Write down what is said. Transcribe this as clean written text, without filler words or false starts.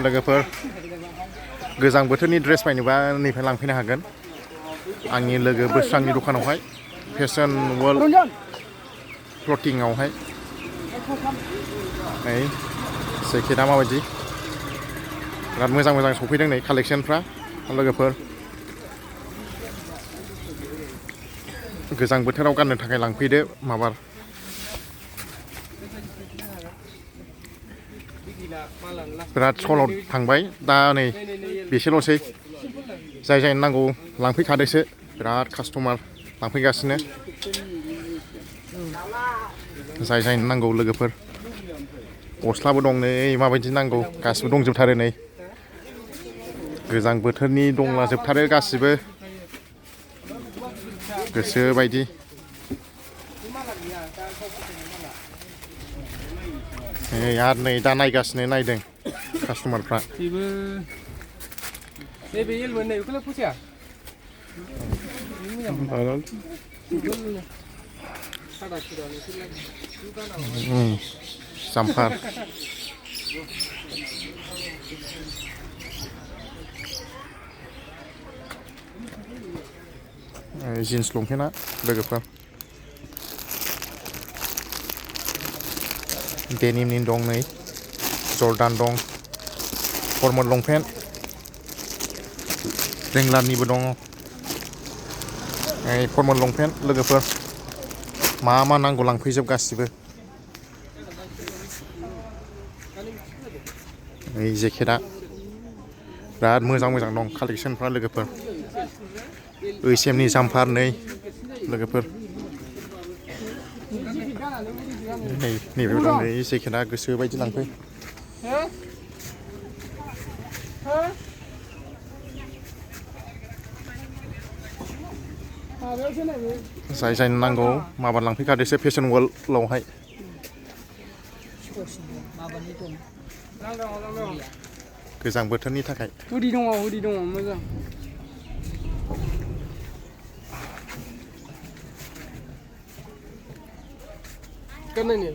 लोगोफोर गोजां बोथोरनि ड्रेस बायनोबा नैफ्राय लांफैनो हागोन आंनि लोगो बोस्रांनि दखानावहाय फेशन वर्ल्ड क्लथिंआवहाय नै जेकेटआ माबायदि बिराद मोजां मोजां सफैदों नै कालेक्सनफ्रा लोगोफोर गोजां बोथोराव गाननो थाखाय लांफैदो माबा बिराद सल' थांबाय दा नै बेसेल'सै जाय जायनो नांगौ लांफैखादोसो बिराद कास्टमार लांफैगासिनो जाय जायनो नांगौ लोगोफोर गस्लाबो दं नै माबायदि नांगौ गासिबो दंजोबथारो नै गोजां बोथोरनि दंलाजोबथारो गासिबो गोसो बायदि आरो नै दा नायगासिनो नायदों कास्टमारफ्रा जाम्पार जिन्स लंपेन्टआ लोगोफोर डेनिमनि दं नै जर्डान दं फर्मल लंपेन्ट रेंलारनिबो दङ फर्मल लंपेन्ट लोगोफोर मा मा नांगौ लांफैजोब गासिबो नै जेकेटआ बिराद मोजां मोजां दं कालेक्सनफ्रा लोगोफोर ओइसएमनि जाम्पार नै लोगोफोर नैबे दं नै जेकेटआ गोसो बायदि लांफै जाय जायनो नांगौ माबा लांफैखादोसो फेशन वर्ल्डआवहाय गोजां बोथोरनि थाखाय हुडी दङ मोजां गाननायनि